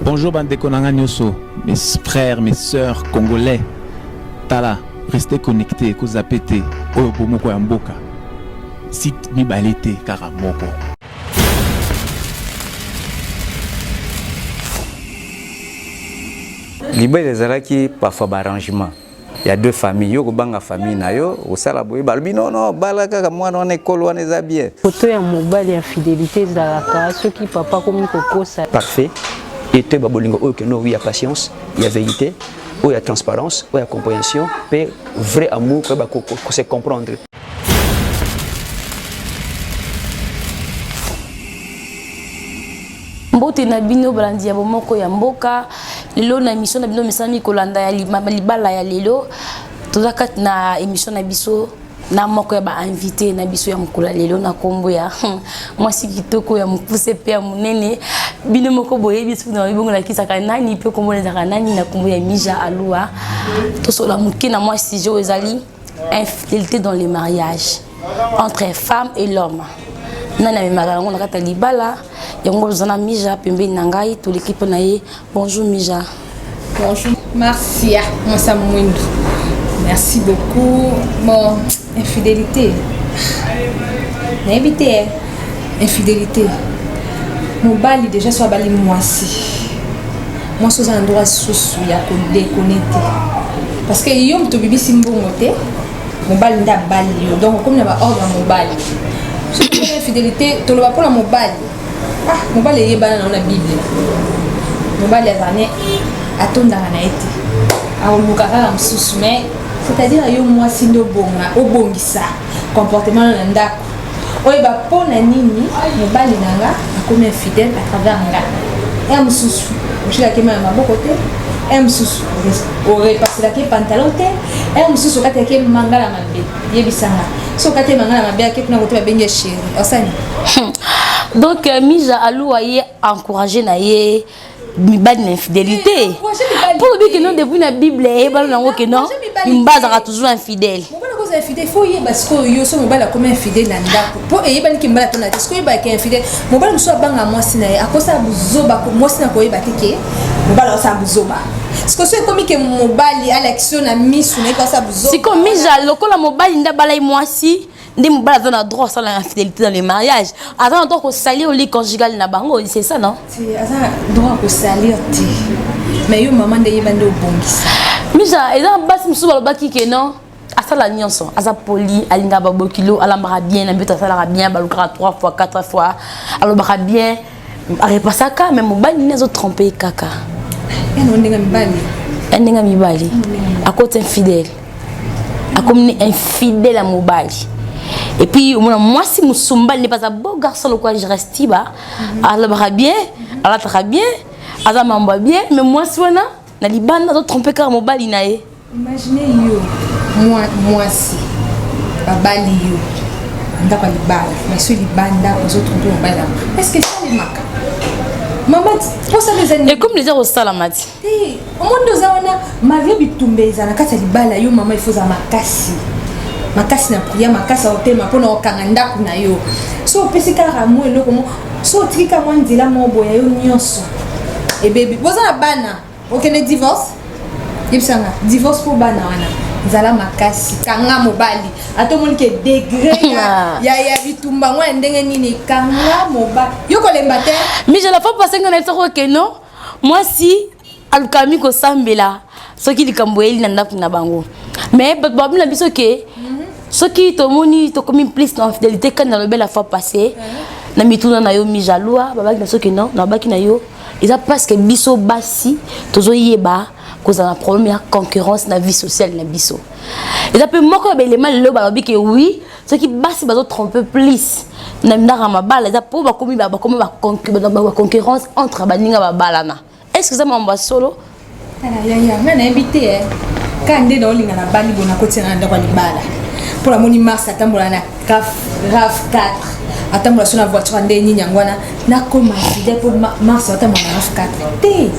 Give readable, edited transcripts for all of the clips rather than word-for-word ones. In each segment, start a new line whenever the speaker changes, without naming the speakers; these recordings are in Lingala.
Bonjour bandeko na nga nyoso, mes frères, mes sœurs congolais. Tala, restez connectés, kozape te, oyo bomoko ya mboka. Site mibale te, kaka moko.
Libala ezalaki parfois ba arrangement ya deux familles, yo kobanga famille na yo osala boye, balobi non non, bala kaka mwana wana, ekolo wana eza bien.
Foto ya mobali ya fidelité ezalaka soki papa akomi kokosa.
Parfait. Et toyeba bolingo oyo keno oui ya patience, ya vérité, oyo ya transparence, oyo ya compréhension, pe vrai amour koyeba ko se comprendre.
Mbote na bino balandi ya bomoko ya mboka. Lelo na émission na bino misalami kolanda ya libala ya lelo. Toza kati na émission na biso na moko ya ba invité na biso ya mokolo ya lelo na kombo ya mwasi kitoko ya mokuse pe ya monene. Bino moko boyebi soki na bongo lakisaka nani pe kombo ezalaka nani na kombo ya Mija Alua. Tosola moke na mwa sujet oyo ezali infidélité dans le mariage entre femme et l'homme. Nani amemaka yango na kati ya libala yango? Oza na Mija pembeni na ngai, toleki mpo na ye. Bonjour Mija.
Bonjour Marcia, Mwasa Mwindu. Merci beaucoup. Bon, infidélité. Nayebi te, eh. Infidélité. Mobali déjà so abali mwasi. Mwasi oza na droit susu ya kodekone te. Parce que yo moto obibisi mbongo te, mobali nde abali yo. Donc okomi na ba ordre ya mobali. Soki infidélité, toloba mpona mobali. Ah, mobali eyebana na na Bible. Mobali azala ne atondaka na ye te. Akoluka kaka mosusu, mais c'est-à-dire yo mwasi nde obonga, obongisa comportement na ndako. Oyeba mpo na nini mobali na nga akomi infidèle à travers nga. Ya mosusu otilaki ma ya maboko te, ya mosusu orepaselaki pantalon te, ya mosusu okataki mangala mabe. Yebisanga so okati mangala mabe ake kuna kote babengi ya chéri osani.
Donc Mija Alua ye encouragé na ye mibali na infidélité mpo lobi ke non, depuis na Bible eyebana nango ke non, mibali azalaka toujours infidèle.
Mobali akozala infidèle, faut oyeba sikoyo yo so mobali akomi infidèle na ndako mpo eyebani ke mobali atonda te. Sikoyo oyebaka infidèle, mobali mosusu abanga mwasi na ye, akosala buzoba, mwasi na koyeba te ke mobali akosala buzoba. Sikoyo so ekomi ke mobali alakisi yo na misu na ye kosala buzoba.
Sikoyo Mija, lokola mobali nde abalai mwasi, nde mobali aza na droit asala infidélité dans le mariage, aza na droit kosalir lit conjugal na bango, c'est ça non?
Aza na droit kosalir te, mais yo mama nde yeba nde obongisa.
Mija, eza basi mosusu balobaki ke non, asala nyonso, aza poli, alingaka babokilo, alambaka bien na mbeto, asalaka bien, balukaka 3 fois 4 fois, alobaka bien, arepasaka, mais mobali nini azotrompe kaka?
Yana ndenge mibali.
Ya ndenge mibali akoti infidèle, akomi ne infidèle ya mobali. Et puis omona mwasi mosusu, mobali nde aza beau garçon lokola Jerastiba, alobaka bien, alataka bien, aza mambo ya bien, mais mwasi wana na libanda azotrompe kaka mobali na ye.
Imagine yo mwasi babali yo ndako ya libala, mais so libanda ozotrompe mobali yango, est ce que esalemaka mama? Mposala eza nini?
Ekomi deja kosalama ti.
Te, omoni oza wana malgré bitumba eza na kati ya libala, yo mama ifo ozala makasi makasi na prière, makasi ya kotema mpona kokanga ndako na yo. So opesi kaka mwa eloko mo, so otiki kaka mwa nzela moko boya, yo nyonso ebebi. Boza na bana, okende divorce, yebisanga divorce mpo bana wana. Nzala makasi, kanga mobali, ata omoni ke degré ya bitumba ngo ya ndenge nini, kanga mobali, yo kolemba te.
Mija, la fois passée nga nayebisaka oke non, mwasi alukami kosambela soki likambo eyeli na ndako na bango, mais bato babi na biso ke soki tomoni tokomi plus na infidélité kani nalobi la fois passée na mituna na yo Mijalua, babaki na soki non, nabaki na yo eza parce que biso basi tozoyeba kozala na problème ya concurrence na vie sociale na biso. Eza mpe moko ya baelema lelo balobi ke oui, soki basi bazotrompe plus na ndako ya mabala, eza mpo bakomi baconcurrence entre baninga babalana. Est ce que eza mambo ya solo?
Yaya, nga nayebi te, ka nde naolinga na bali bo nakotia na ndako ya libala. Mpo namoni Mars atambola na RAV 4, atambola so na voiture nde nini yango wana, nakoma infidèle mpo Mars atambola na RAV 4 te.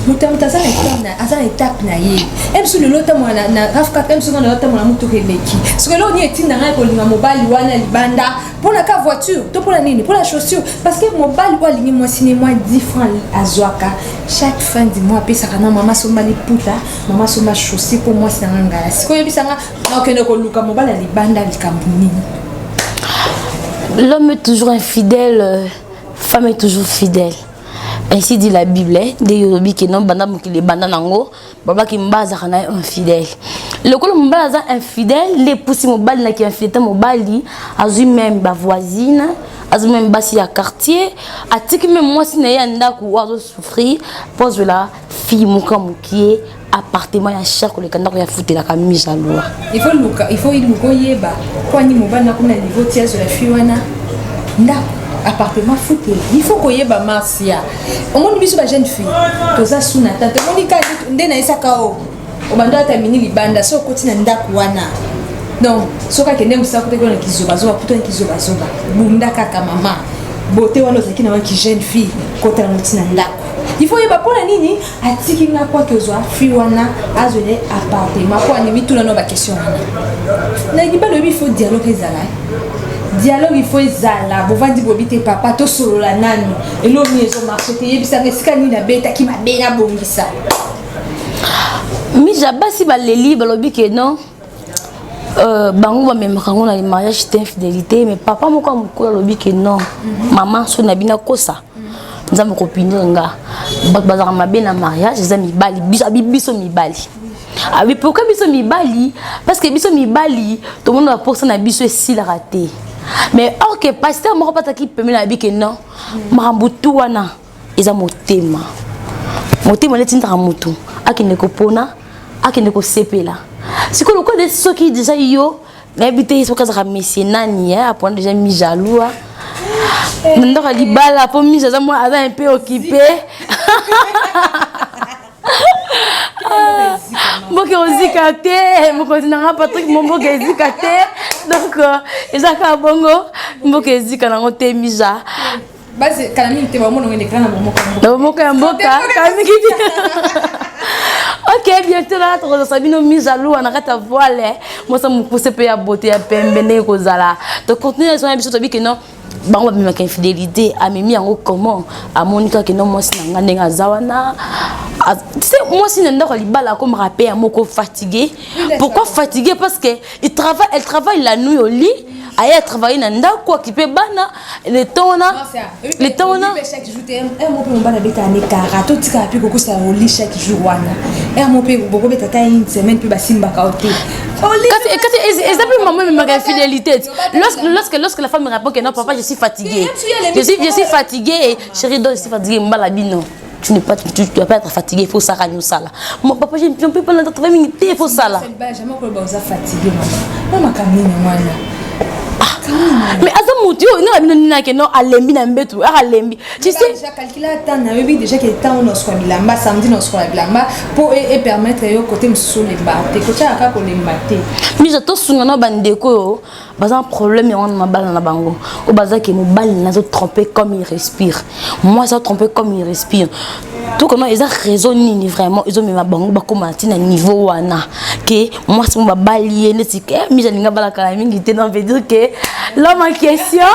Moto ya moto aza na étape na aza na étape na ye. Mosu lelo otambola na RAV 4, mosu nga na otambola motuka eleki. Soki eloko nini etinda ngai kolinga mobali wana libanda mpona ka voiture to mpona nini, mpona chaussure? Parce que mobali oyo alingi mwasi ne mwa 10 francs azwaka chaque fin du mois, apesaka na mama, somba liputa, mama somba chaussure mpo mwasi na nga ngala. Sikoyo oyebisanga nakokende koluka mobali ya libanda likambo nini?
L'homme est toujours infidèle, femme est toujours fidèle, ainsi dit la Bible, eh? Nde olobi ke non, banda mokili ebanda nango babaki mobali azalaka na ye infidèle. Lokola mobali aza infidèle, nde epusi mobali naki infidélité. Mobali azwi même bavoisine, azwi même basi ya quartier, atiki même mwasi na ye ya ndako oyo azosouffrir mpo azwela fille moko ya mokie appartement ya cher koleka ndako ya futelaka mise à loi.
Il faut luka, il faut iluka oyeba kwani mobali nakomi na niveau ti azwela fille wana ndako, appartement futela. Il faut koyeba. Marcia, omoni biso bajeune fille toza suna ta, tomoni ka nde nayesaka o obanda ata mini libanda. So okoti na ndako wana, donc soki akende mosala kutaki wana kizobazoba, kuta na kizobazoba, bunda kaka mama bote wana ozalaki na waki jeune fille, kota yango ntina ndako. Il faut oyeba mpona nini atiki nga kwaki ozwa fille wana, azwele appartement mpo animi. Tuna no baquestion wana na libala. Oyebi, il faut dialogue ezala, dialogue il faut ezala. Bovandi, boyebi te, papa, tosolola nanu, eloko nini ezomarche te, yebisanga esika nini nabetaki mabe, nabongisa.
Mija, basi baleli, balobi ke non, bango bamemaka yango na mariage te, infidélité. Mais papa moko ya mokolo alobi ke non, mama, so na bino akosa, Nzambe kopinir nga. Bato bazalaka mabe na mariage eza mibali. Biso abi, biso mibali abi. Pourquoi biso mibali? Parce que biso mibali tomona baposa na biso esilaka te. Mais or que pasteur moko pataki pembeni abi ke non, makambo tu wana eza motema. Motema neti ntaka motu akende kopona, akende kosepela. Sikoyo lokola soki déjà yo nayebi te soki azalaka monsieur nani, apona déjà mi jaloux na ndako ya libala, mpo mise aza mwa aza un peu occupé. Mboka ozika te, mokonzi nanga Patrik mo, mboka ezika te. Donc eza kaka bongo, mboka ezika nango te, misa.
Kala mingi te bamona ngende kala
na bomoko ya mboka, kala mingi te. Ok, bientôt là tokozala bino mise à jour na kati ya voile mosa mokuse mpe ya beauté ya pembe ndenge kozala. Tocontinue na biso, tobi ke non, bango bamemaka infidélité. Amemi yango comment? Amoni kaka no mwasi na nga ndenge aza wana, se mwasi na ndako ya libala akomaka mpe ya moko fatigué. Pourquoi fatigué? Parce que il travaille, elle travaille la nuit au lit, aye atravaille na ndako, akipe bana le temps wana, le temps wana.
Chaque jour te, un mot mpe mobali abetaka ne kara, totikaka mpe kokosa oli chaque jour wana. Un mot mpe bokobeta ata une semaine mpe basimbaka o te.
Kasi eza mpe mama ememaka infidélité. Lorsque la femme répond que non, papa, je suis fatigué, je suis fatigué, chérie, donc je suis fatigué, mbala bino tu n'es pas tu, tu dois pas être fatigué, il faut ça nous ça là. Mon papa, je ne peux pas travailler, il faut ça là.
Jamais koloba oza fatigué, mama, makambo nini wana?
Mais aza motu oyo nga bino nini ake non, alembi na mbetu, aka alembi, tu sais.
Déjà calcule ata nayebi déjà ke ntango na osukola bilamba, samedi na osukola bilamba mpo epermettre yo kote mosusu olemba te, kotiaka kaka kolemba te.
Misa, tosunga na bandeko oyo baza na problème yango na mabala na bango, oyo bazaki mobali nazo tromper comme il respire, moi azo tromper comme il respire. Tokona eza raison nini vraiment ezomema bango bakóma na ntina niveau wana ke mwasi mo babali ye neti ke mise alinga balakala mingi te? Non, veut dire que l'homme en question,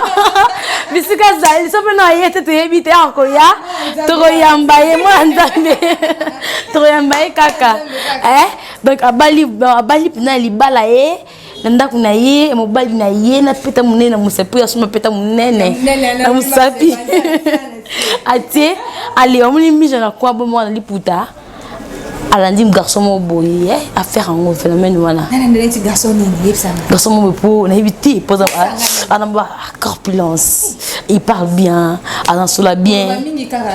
bisika azali so mpe na ye te, toyebi te, akoya, tokoyamba ye, mwana Nzambe, tokoyamba ye kaka. Donc abali, abali mpena libala ye na ndako na ye, mobali na ye na peta monene na mosapi, oyo asomba peta monene na mosapi, atie ale, amoni mise na kwa bomo wana liputa, alandi garçon moko boye, affaire yango, phénomène wana. Garçon moko boye, po nayebi te, po ana ba corpulence, il parle bien, azansola bien,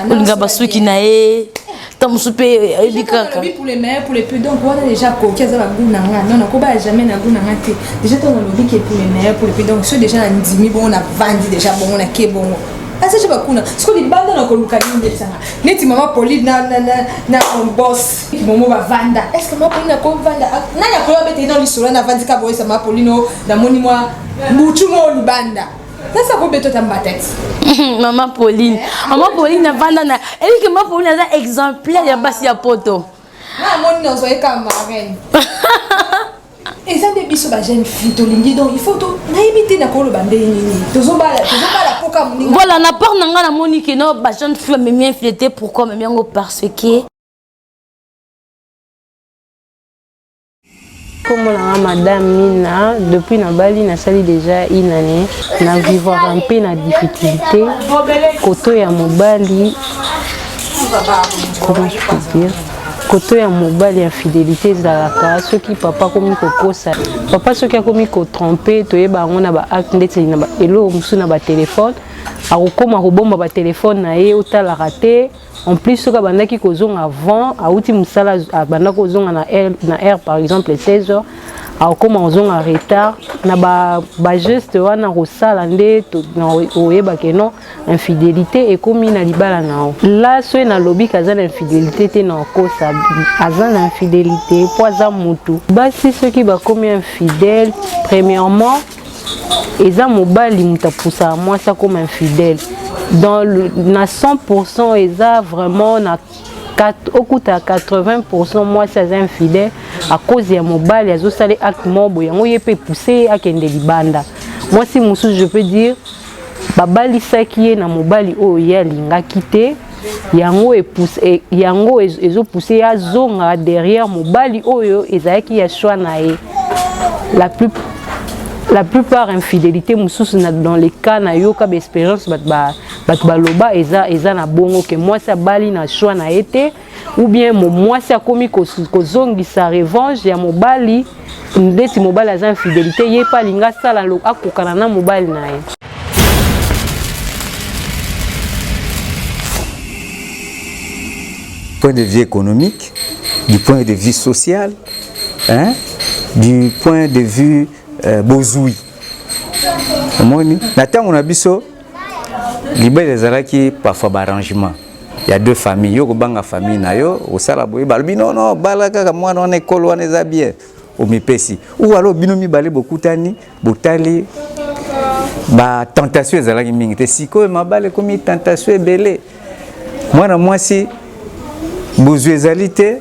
olinga basuki na ye, ta mosusu mpe ayebi kaka.
Pour les meilleurs, pour les plus, donc wana déjà koki aza bagoût na nga. Non, nakobaya jamais na goût na nga te. Déjà ntango nalobi ke pour les meilleurs, pour les plus, donc so déjà na ndimi bongo, navandi déjà bongo, nake bongo. Aza je bakuna. Siko libanda na koluka nini ndesanga. Neti mama Pauline na na na na boss. Momo bavanda. Est-ce que mama Pauline akovanda? Nani akoya bete na lisolo na vandi ka boyesa mama Pauline o na moni mwa mbuchu mo libanda. Nasa ko beto ta mbata ti.
Mama Pauline. Mama Pauline avanda na eliki mama Pauline aza exemplaire ya basi ya poto.
Na moni na zoe ka marraine. Eza nde biso ba jeune fille tolingi, donc il faut to nayebi te nakoloba ndenge nini, tozobala tozobala poka moninga.
Voilà, na part na nga namoni ke no ba jeune fille bamemi infidélité. Pourquoi bamemi yango? Parce que
Kombo na nga Madame Mina. Depuis nabali, nasali déjà une année, na vivwaka mpe na difficulté koto ya mobali. Comment je peux dire, koto ya mobali ya fidélité ezalaka soki papa akomi kokosa, papa soki akomi kotrompe, toyeba yango na baacte ndeti na eloko mosusu na batelefone, akokóma kobomba batelefone na ye, otalaka te. En plus, soki abandaki kozonga avant, awuti mosala, abandaki kozonga na heure, par exemple 16 heures, akokóma kozonga retard. Na bageste ba wana kosala nde oyebake non, infidélité ekomi na libala na yo. La soki nalobi ke aza na infidélité te, na okosa. Aza na infidélité mpo aza mutu. Basi soki bakomi infidèle, premièrement eza mobali moto apusaka mwasi akoma infidèle. Dans le, na 100%, eza vraiment na okuta 80% mwasi aza infidèle à cause ya mobali azosala acte moko boye, yango ye mpe pousse ye akende libanda. Mwasi mosusu, je peux dire, babalisaki ye na mobali oyo ye alingaki te, yango yango ezopousse ye azonga derrière mobali oyo ezalaki ya choix na ye. La plupart infidélité mosusu, dans les cas nayoka baexpérience, bato baloba, eza na bongo ke mwasi abali na choix na ye te, ou bien mwasi akomi kozongisa revanche ya mobali. Ndeti mobali aza infidélité, ye mpe alingi asala akokana na mobali na ye.
Point de vue économique, du point de vue social, hein, du point de vue bozwi. Omoni, na ntango na biso, libala ezalaki parfois baarrangement ya deux familles. Yo kobanga famille na yo, osala boye, balobi non non, bala kaka mwana wana, ekolo wana eza bien, omipesi. Ou alors bino mibale bokutani, botali, batentation ezalaki mingi te. Sikoyo mabala ekomi tentation ebele. Mwana mwasi, bozwi ezali te,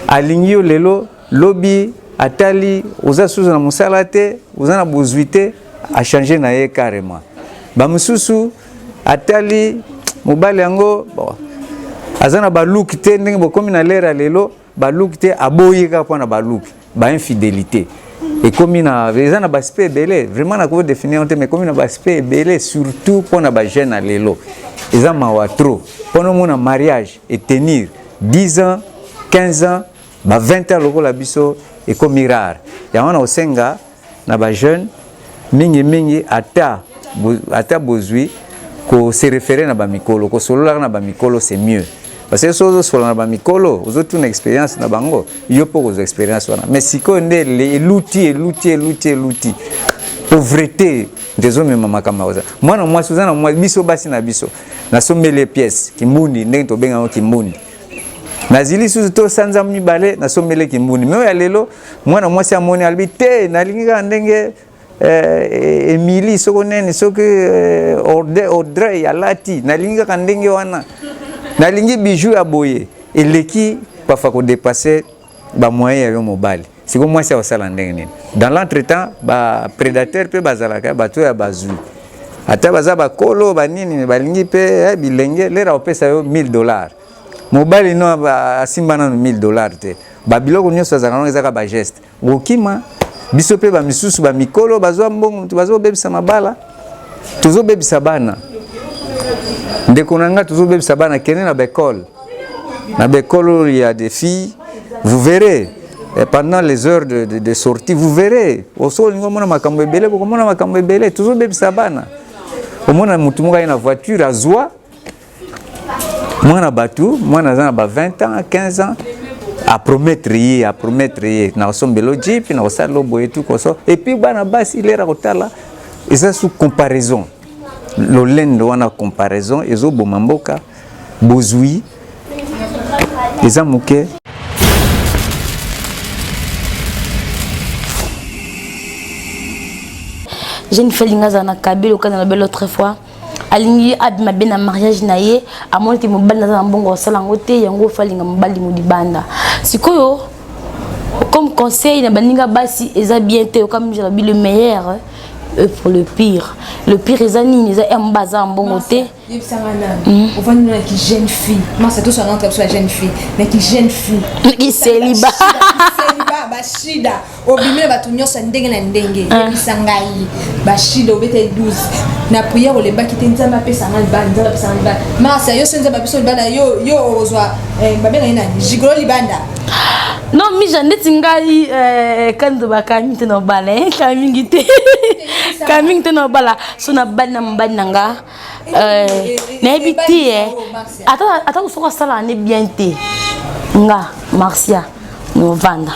alingi yo lelo, lobi atali oza susu na mosala te, oza na bozwi te, achange na ye carrément. Bamosusu atali mobali yango, bon, aza na baluki te, ndenge bokomi na lere ya lelo, baluki te, aboyi kaka mpo na baluki. Bainfidélité ekomi na, eza na baaspect ebele. Vraiment nakoki définir te, mais ekomi na baaspect ebele, surtout mpo na bajeune ya lelo. Eza mawa trop mpona omona mariage etenir 10 ans, 15 ans, ba 20 ans lokola biso, ekomi rare. Yango na kosenga na bajeune mingimingi, ata bozwi, kose référer na bamikolo, kosololaka na bamikolo, c'est mieux, parce que so ozosolola na bamikolo, ozotuna expérience na bango, yo mpo kozwa expérience wana. Mais sikoyo nde eluti eluti eluti eluti pauvreté nde ezomema makambo ya kozala mwana mwasi. Oza na mwasi, biso basi na biso, nasombeli pièce kimbundi, ndenge tobenga yango kimbundi, nazili susu to sanza mibale, nasombeli kimbundi. Mais oyo ya lelo, mwana mwasi amoni, alobi te, nalingi kaka ndenge Emily soko nini, soki Audrey alati, nalingi kaka ndenge wana, nalingi bijou ya boye. Eleki parfois kodépasser bamoyen ya yo mobali. Sikoyo mwasi akosala ndenge nini? Dans l'entretemps, baprédateur mpe bazalaka bato oyo ya bazwi, ata baza bakolo banini, balingi mpe bilenge. Lera opesa yo 1000 dollars, mobali no asimba nanu 1000 dollars te. Babiloko nyonso azalaka nango ezaka bageste okokima. Biso mpe bamisusu, bamikolo bazwa mbongo, moto bazobebisa mabala, tozobebisa bana. Ndeko na nga, tozobebisa bana. Kende na baekole, na baekole oyo ya des filles, vous verrez. Et pendant les heures de sortie, vous verrez, oso olingi omona makambo ebele, bokomona makambo ebele. Tozobebisa bana. Omona motu moko aye na voiture, azwa mwana bato, mwana aza na ba 20 ans, 15 ans, apromettre ye, apromettre ye na kosombela jeep, na kosala boye tu koso. Et puis bana basi lera kotala eza sous comparaison. Lolendo wana comparaison ezoboma mboka, bozwi eza moke.
Jeune fille alingi azala na kabelo kaka na l'autre fois alingi abima be na mariage na ye amoni te mobali naza na mbongo asala yango te yango fo alinga mobali mo libanda sikoyo comme conseil na baninga basi eza bien te comme je le meilleur pour le pire le pire eza nini eza mba aza na mbongo te
yebisanga nani ovandi na ki jeune fille masa tosala entre biso ya jeune fille na ki jeune fille
ki célibat
célibat bashida obimi na bato nyonso ya ndenge na ndenge yebisa ngai bashida obeta 12 na prière olembaki te nzambe apesa ngai libala nzambe apesa ngai libala masa yo so nzambe apesa libala yo yo ozwa babenga ye nani gigolo libanda
non mija ndeti ngai eh, kando bakangi te na obala eh, kala mingi te kala mingi te na obala so nabali na mobali na nga eh, nayebi te ata soki asalaka ne bien te nga marcia novanda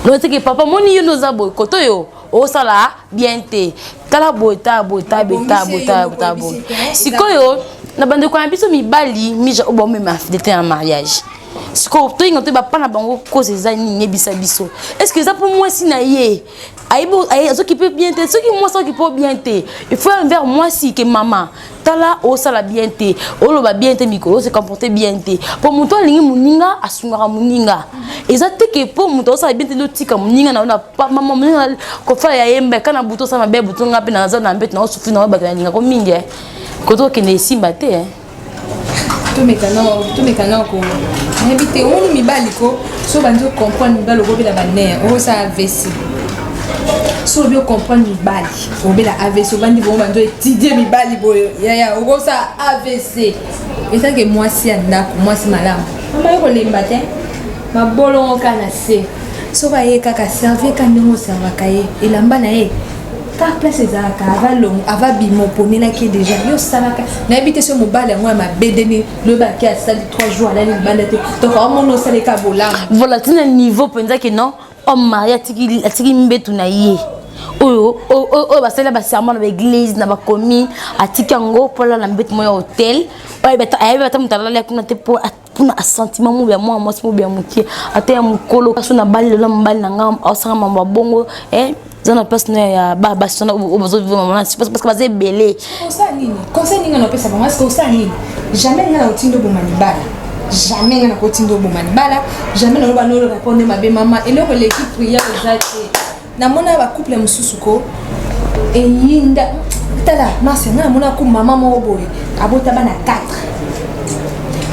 noteke papa moni yo nde oza boye koto oyo osala bien te tala boye tala boye tala boye tala boye tala boye tala boye sikoyo na bandeko na biso mibali mija oyo baomema infidélité na mariage sikoyo toyinga toyeba mpa na bango cause eza nini yebisa biso est ce que eza mpo mwasi na ye azokipe bien te soki mwasi azokipe bien te il faut envers mwasi ke mama tala osala bien te oloba bien te mikolo ose comporte bien te mpo moto alingi moninga asungaka moninga eza te ke mpo moto osala bien te nde otika moninga na yo na mama moninga kofala ya yemba ka na butu osala mabe butu nga mpe naza na mbeto na osufri na yo bato nalingako mingi koto okende esimba te.
Tomeka nao ko nayebi te omoni mibali ko so bandi ocomprendre mibali okobela baner okosala avc so obi ocomprendre mibali obela avc obandi bongo bandi oetudie mibali boye yaya okosala avc etanke mwasi ya ndako mwasi malamu mama yo kolemba te mabolongo kaka na se soki aye kaka servie ka ndenge oservaka ye elamba na ye kaka place ezalaka ava longo ava bima oponelaki ye deja yo osalaka nayebi te so mobali yango ya mabe ndeni lobi ake asali 3 jours alali libanda te donc aomona osaleka bolamu.
Voilà, tina niveau mpenza ke non homme marié atiki mbetu na ye oyo oyo basali baserment na baeglise na bacommune atiki yango mpo alala na mbetu moko ya hotel ayebi ata moto alali kuna te mpo mpona asentiment mobi ya mwana mwasi mobi ya mokie ata ya mokolo so nabali lelo mobali na nga osanga mambo ya bongo eza na place na ya basi wana oyo bazovivre mama na parce que baza ebele.
Osala nini conseil nini nga napesa bango est-ce que osala nini jamais nga na otinda oboma libala jamais nga nakotinda oboma libala jamais naloba nolo répondre mabe mama eloko eleki prière eza te namona bacouple mosusu ko eyinda tala marse nga namona ku mama moko boye abota bana 4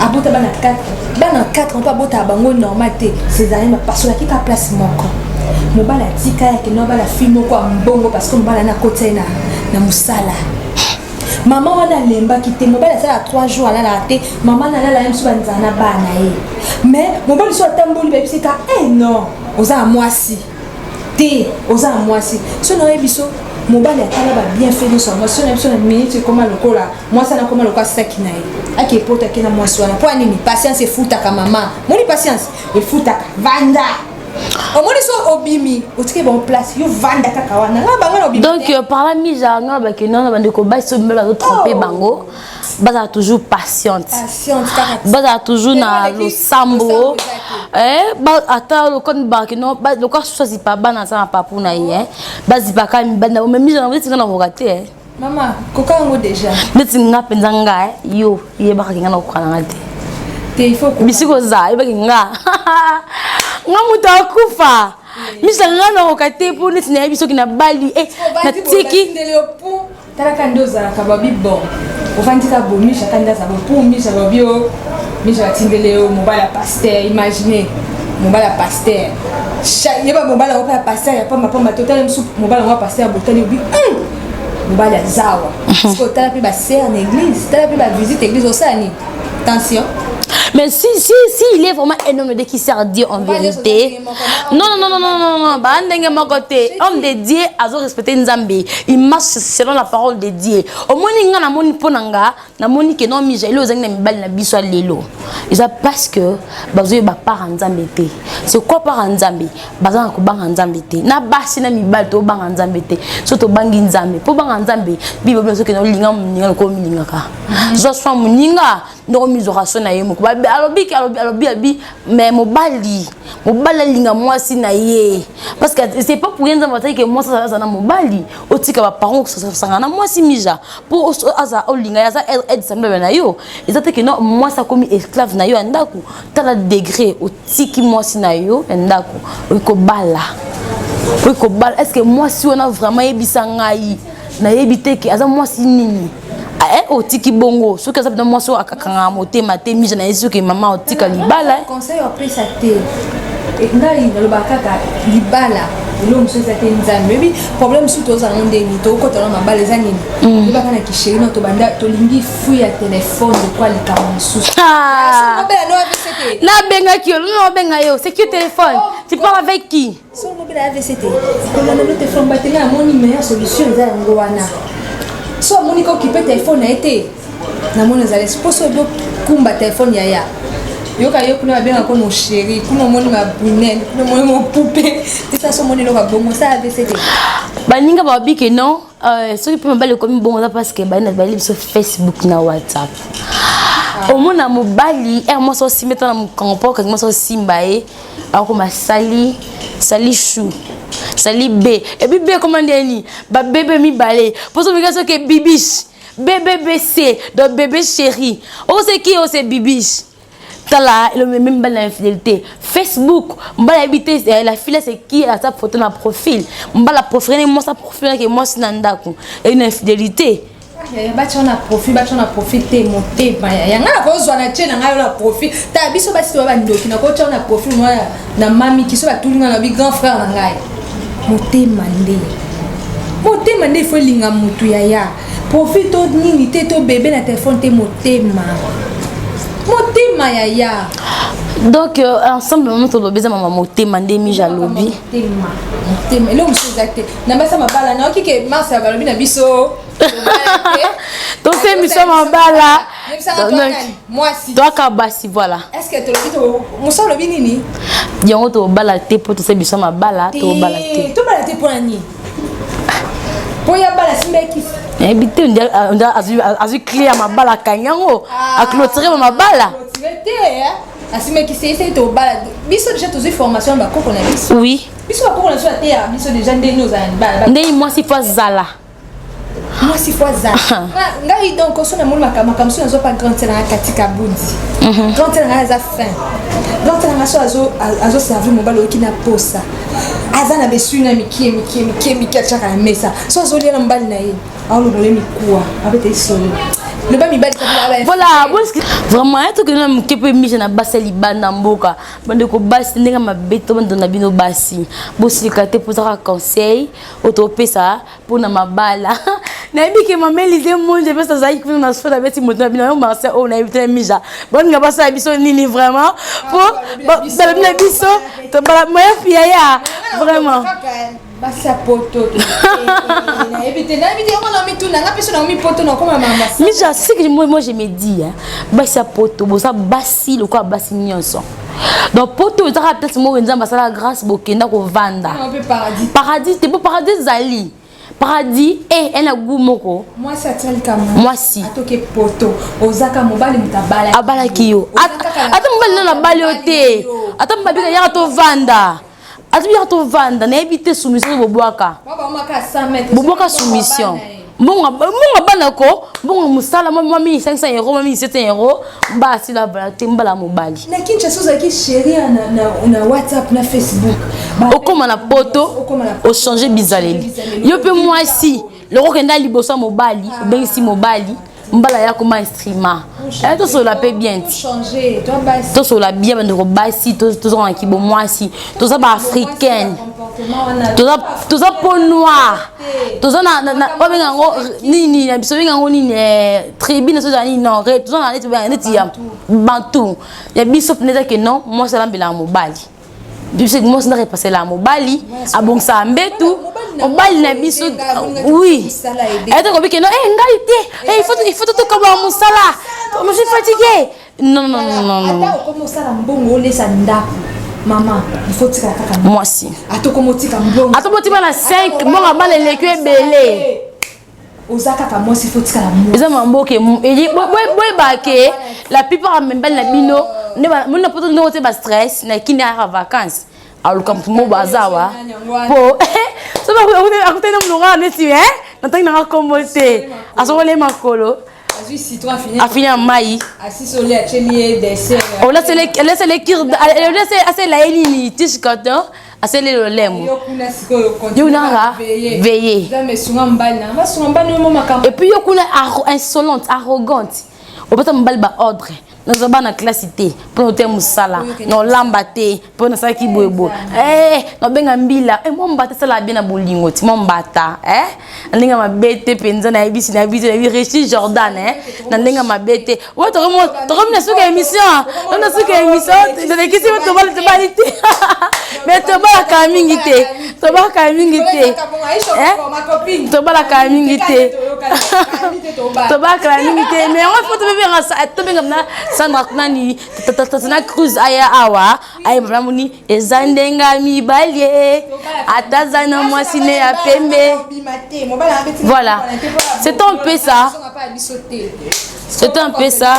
abota bana 4 bana 4 mpo abotaka bango normal te césarien bapasolaki ka place moko mobali atika ye akende abala fille moko ya mbongo parce que mobali ana akotisa ye na mosala mama wana alembaki te mobali asala 3 jours alalaka te mama na alala ye mosusu banzala na bana na ye mais mobali so atamboli bayebisi ka e non oza na mwasi te oza na mwasi so nayebi biso mobali atala babienfait nyonso ya mwasi so na biso na minute ekoma lokola mwasi wana akoma lokola saki na ye ake epota ake na mwasi wana mpo ya nini patience efutaka mama moni patience efutaka vanda omoni so obimi otiki bango place yo vanda kaka wana nga bango na obimi
donc par la mise à nga bakende wana bandeko basi oyo mibali bazotrompe bango bazala toujours patiente bazala toujours na losambo ata lokola bakino lokola susu azipa bana aza na papu na ye bazipaka mibali na mais mise na neti nga nakoka te.
Mama koka yango déjà
neti nga mpenza nga yo yebaka ke nga nakoka na nga te bisika oza yebaki nga nga moto akufa misa nga nakoka te mpo neti nayebi soki nabali natiki
talaka nde ozalaka babi bon ovandi ka bo misha ka nde aza bo po misha babi o misha batindele yo mobali ya paster imagine mobali ya paster yeba mobali yango mpe ya paster ya pamba pamba te otala mosusu mobali yango ya paster botali obi mobali ya zawa sikoyo otala mpe basere na église tala mpe bavisite église osala nini tension.
Mais si, si, si il est vraiment un homme de Dieu qui sert Dieu en vérité. Non, non, non, non, non, non, bah, ndenge moko te. Homme de Dieu, azo respecter Nzambe. Il marche selon la parole de Dieu. Omoni nga na moni pona nga, na moni ke non mija, elo ozangi na mibali na biso ya lelo. Eza parce que bazoyeba part ya Nzambe te. C'est quoi part ya Nzambe? Baza na kobanga Nzambe te. Na basi na mibali tobanga Nzambe te. So tobangi Nzambe. Po banga Nzambe, Bible biso ke olinga moninga lokola omilingaka. Zwa soin moninga, ndoko mizwaka so na ye moko. Alobi ke alobi alobi abi mais mobali, mobali alinga mwasi na ye. Parce que c'est pas pour rien Nzambe ataki ke mwasi aza na mobali, otika ba parents kosangana na mwasi mija po aza olinga ye aza aide semblable na yo. Eza te ke non mwasi akomi esclave na yo ya ndako. Tala degré otiki mwasi na yo ya ndako, oyi kobala. Oyi kobala. Est-ce que mwasi wana vraiment yebisa ngai nayebi te ke aza mwasi nini? Eh, otiki bongo soki aza mpenza mwasi oyo akakangaka motema te mija na ye soki mama otika libala.
Conseil opesa te, ngai nalobaka kaka libala eloko mosusu eza te. Nzambe oyebi problème mosusu tozala ngo ndeni tokokota na mabala eza nini? Oyebaka na kisheri na tobanda tolingi fui ya telefone lokwa likambo mosusu.
Nabengaki yo, nabenga yo, c'est qui téléphone? Tu parles avec qui?
Soki obela AVC te, kolanda no telefone bate. Ngai namoni meilleure solution eza yango wana. So amoni kokipe telefone na ye te, namoni ezali mpo so obokumba telefone yaya yoka yo kuna babengaka mo chéri, kuna omoni mabrunel, kuna omoni mopupe tesa. So omoni eloko ya bongo, sa AVC te.
Baninga babi ke non, soki mpe mobali ekomi bongo eza parce que bayeli biso Facebook na WhatsApp. Omona mobali ere mwasi osimba eta na mokango mpo okangi mwasi osimba ye, akoma sali sali chou sali b epuis b ekoma ndeni babebe mibale mpo soki soki bibiche bbbc, donc bébé chéri oseki ose bibiche. Tala elomemi mibali na infidélité. Facebook, mobali ayebi te la fille c'est qui, aza photo na profil. Mobali aprofile mwasi, aprofile nake mwasi na ndako eyi na infidélité.
Yaya, batya na profil, batya na profil te. Motema yaya, ngai nakozwa na tie na ngai yo na profil. Ta biso basi toya bandoki, nakotya na profil mwa na mamiki. So batuli ngai na bi grand frère na ngai. Motema nde, motema nde ifo elinga motu yaya. Profil to nini te, to bebe na telefone te, motema, motema yaya.
Donc ensemble mama tolobi eza mama motema nde mija alobi.
Motema, motema, eloko mosusu eza te. Na basa mabala nayoki ke mars balobi na biso.
Tose biso mabala.
Mwasi.
Toaka basi, voilà.
Est ce que tolobi mosa olobi nini?
Yango tobala te mpo tose biso mabala, tobala te.
Tobala te mpo na nini? Mpo ya bala simba ekisi.
Nayebi te, azwi clé ya mabala, akangi yango, aclôture mabala.
Te, asimba ekisi ese tobala. Biso déjà tozwi formation ya bakoko na biso. Biso bakoko na biso bateya biso déjà ndenge ozala libala.
Ndenge mwasi fo azala.
Mwasi fo azala. Ngai donc so namoni makambo so nazwa pa grande sœur nanga katika budi. Grande sœur nanga aza fin. Grande sœur nanga so azoservir mobali, oyoki na posa, aza na besui na mikie mikie mikie mikie, atiaka na mesa. So azolia na mobali na ye, aolongola mikuwa, abeta esolo, loba mibali.
Voilà, vraiment tokende na moke mpe mise na basi ya libanda mboka. Bandeko basi, ndenge mabe to bando na bino basi, bosilika te mpo ezaka conseil oyo topesa mpona mabala. Nayebi ke mama Elise Monje mpe azalaki kuna na soda, abeti moto na bino yo Marcel oyo nayebi te. Mija, baninga basala biso nini vraiment po balobi na biso tobala moya fiyaya vraiment?
Basi ya poto, nayebi te, nayebi te yango na mituna nga mpe so na mipoto nakoma mama.
Mija, ce que moi je me dis, hein, basi ya poto boza basi lokola basi nyonso. Donc poto ezaka place moko Nzambe asala grâce, bokenda kovanda paradis te, po paradis ezali paradis e ena gu moko.
Mwasi atialika.
Mwasi.
Atoke poto, ozaka mobali, moto abalaki.
Abalaki yo, ata mobali nano abali yo te, ata mobali bika yaka tovanda, ata yaka tovanda. Nayebi te soumission bobwaka, bobwaka soumission. Mbongo, mbongo bana ko mbongo mosala mwa 1500 euro, mwa 1700 euro, basila bala te mbala mobali.
Na Kinshasa ozalaki chéri na WhatsApp, na Facebook.
Okóma na poto, ochange bizaleli. Yo mpe mwasi loko okenda liboso ya mobali, obengisi mobali mbala ya koma instrument. Tosolola mpe bien ti, tosolola bien bandeko basi, tozongaki bomwasi, toza baafricaine. Toza peau noire, toza na oyo benga yango nini na biso, benga yango nini, tribu na biso ezala nini? Non, toza na neti ya bantu ya biso mpenza. Eza ke non, mwasi alambelaka mobali biso, mwasi ndaka epasela mobali, abongisaka mbetu mobali na biso. Oui, ete kobi ke non, ngai te, il faut tokabaka mosala, je suis fatigué. Non, non, non, non.
Ata okomi osala mbongo, olesa ndako, mama, il faut tikala kaka
mwasi.
Ata okomi otika mbongo,
ata botima na 5 mbongo, bana eleki ebele,
oza kaka mwasi, faut tikala mwasi.
Eza mamboke boyeba ke la plupart ya mibali na bino mona poto ndenge te, bastress na kini ayaka vacance, aluka motu mo bazawa po so akutani na molongo neti natangi nanga kombo te, azokole makolo, afini ya mai, asela ye nini, tige coton, asele lolemo yo naka veille. Et puis yo kuna insolente, arrogante, opesa mobali baordre: nazwa bana classe te mpo na ote mosala, na olamba te mpo nasalaki boyeboye, nabenga mbila. Mwa mbata esalaka bien na bolingo ti mwa mbata na ndenge mabe te mpenza. Nayebisi, nayebi te, nayebi Réchi Jordan na ndenge mabe te. Oyo tokomi na suka émission, tokomi na suka émission. Tolekisi, tobali, tobali te, mais tobalaka mingi te, tobalaka mingi te, tobalaka mingi te, tobalaka mingi te. Mais yango fo tobenga na Sandra nani, Tatiana Cruz aya awa, ayeba namoni eza ndenge mibali ata aza na mwasi ne ya pembe. Voilà, c'est un peu ça, c'est un peu ça.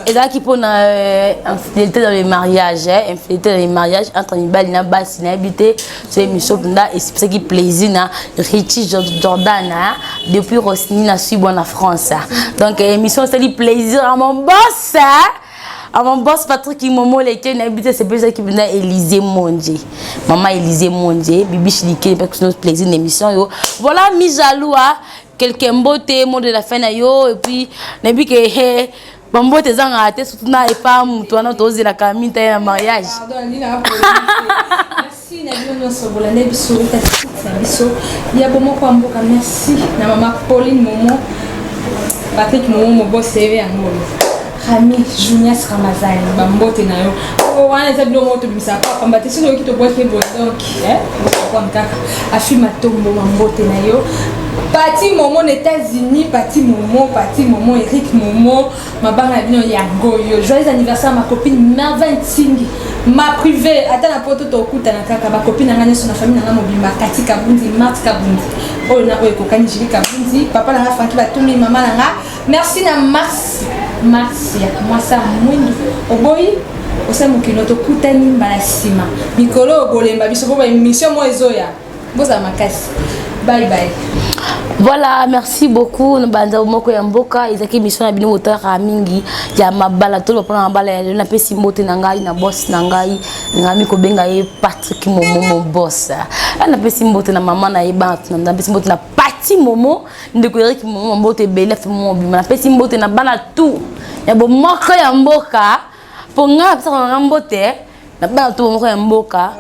Ezalaki mpona infidélité dans les mariages, infidélité dans les mariages entre mibali na basi. Nayebi te so émission mpenza esepesaki plaisir na Richie Jordan depuis Rosny na Subo na France. Donc émission esali plaisir à mon boss, à mon boss Patrick Momo Leke. Nayebi te sepesaki mpenza Élysée Mondje, mama Élysée Mondje, Bibiche Like, mpe plaisir na émission yo. Voilà, mi jaloux quelqu'un, mbote, mot de la fin na yo. Et puis nayebi ke bambote ezangaka te, surtout na epa motu wana tozelaka minta ye na mariage.
Merci na bino nyonso bolanda biso eta site na biso ya bomoko ya mboka. Merci na mama Pauline Momo, Patrick Momo, mobose ye yango, Rami Junias Ramazani, bambote na yo. Wana eza biloko moko tobimisaka pamba te. Soki oyoki tobwaki boye, donc okoprendre kaka afi matombo. Mambote na yo Pati Momo na États-Unis, Pati Momo, Pati Momo, Eric Momo, mabanga na bino yango yo. Joyeux anniversaire, ma copine Mervin Ntingi, ma privé. Ata na poto tokutana kaka. Bacopine na nga nyonso, na famille na nga mobimba, Kati Kabundi, Marte Kabundi, oyo na oyo ekokani, Jili Kabundi, papa na nga Franki Batumbi, mama na nga. Merci na Mars Marsia, mwasa mwindu oboyi osala mokili. Tokutani mbala nsima mikolo oyo, bolemba biso po baémission mo ezoya. Bozala makasi, bye bye.
Voilà, merci beaucoup na banza moko ya mboka. Ezalaki émission na bino botalaka mingi ya mabala, toloba mpona mabala ya lelo. Napesi mbote na ngai na boss na ngai, ngami kobenga ye Patrick Momo, mo boss. Napesi mbote na mama na ye, bana, napesi mbote na Pati Momo, ndeko Erik Momo, mbote ebele afe momo bima. Napesi mbote na bana tu ya bomoko ya mboka, mpo ngai napesaka nanga mbote na bana tu bomoko ya mboka.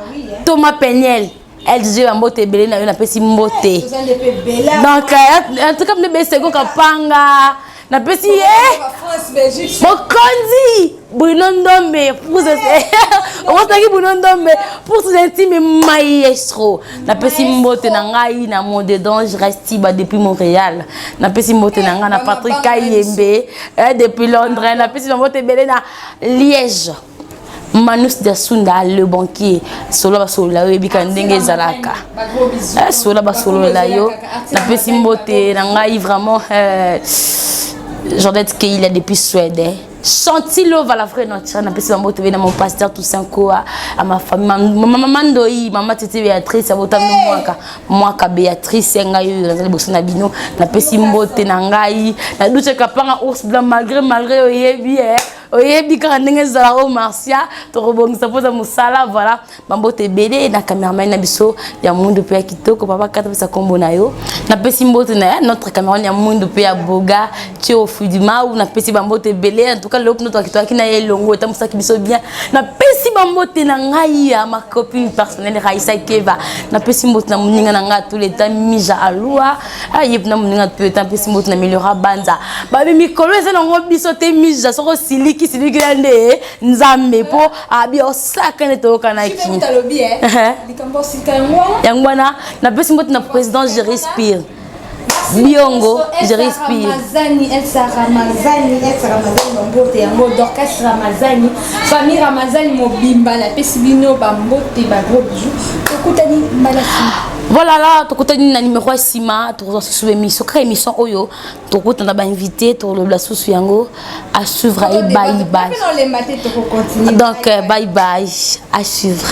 Thomas Peniel LG, bambote ebele na yo, napesi mbote. Donc en tout cas mne beseko kapanga, napesi ye mokonzi Bruno Ndombe, okosaki Bruno Ndombe pour ses intimes maestro. Napesi mbote na ngai na mon dedange Rastiba depuis Montréal. Napesi mbote na ngai na Patrick Kayembe depuis Londres. Napesi mbote ebele na Liège, Manus Dasunda le banquier. Solo basolola yo, oyebika ndenge ezalaka, solo basolola yo. Napesi mbote na ngai vraiment Jordette Keila depuis Suède, Chantilova la vraie nature. Napesi bambote na mon pasteur Toussaint Koa, à ma famille, mama Ndoi, mama Tete Béatrice, abotami mwaka mwaka Béatrice. Ngai oyo naza liboso na bino, napesi mbote na ngai na Duce Kapanga, ours blanc, malgré oyebi. Oyebi kaka ndenge ezala o Marcia, tokobongisa mpoza mosala, voilà. Bambote ebele na cameraman na biso ya mwindu mpe ya kitoko, papa kata pesa kombo na yo. Napesi mbote na notre cameraman ya mwindu mpe ya boga, Thio Fudimau, napesi bambote ebele. En tout cas, lelo mpino toakitoaki na ye elongo, etambusaki biso bien. Napesi bambote na ngai ya ma copine personnelle Raissa Keva. Napesi mbote na moninga na ngai tous les temps Mija Alua. Aye na moninga tous les temps, napesi mbote na Meliora Banza. Babi mikolo eza nango biso te Mija, soko siliki siliki na nde Nzambe po abi osaka nde toyokanaki. Yango wana napesi mbote na président je respire. Biongo, je respire.
Ramazani, Elsa Ramazani, Elsa Ramazani, bambote yango, Dorcas Ramazani, famille Ramazani mobimba, napesi bino bambote, ba gros bisous. Tokutani mbala sima.
Voilà là, tokutani na numéro ya sima, tokozwa susu émission, kaka émission oyo, tokutana ba invité, tokoloba susu yango, à suivre et bye bye. Donc bye bye, à suivre.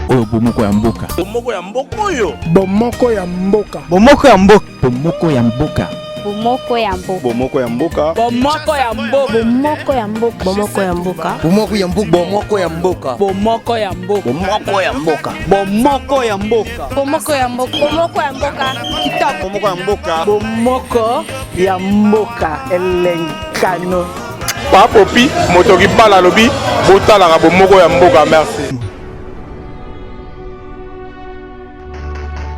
Oyo bomoko ya mboka.
Bomoko ya mboka oyo.
Bomoko ya mboka.
Bomoko ya mboka.
Bomoko ya mboka.
Bomoko ya mboka.
Bomoko ya mboka.
Bomoko ya mboka.
Bomoko ya mboka.
Bomoko ya mboka.
Bomoko ya mboka. Bomoko ya mboka.
Bomoko ya mboka.
Bomoko ya mboka.
Bomoko ya mboka.
Bomoko ya mboka. Bomoko ya mboka.
Kitoko.
Bomoko ya mboka.
Bomoko ya mboka. Elenkano.
Papopi moto kibala lobi botalaka bomoko ya mboka. Merci.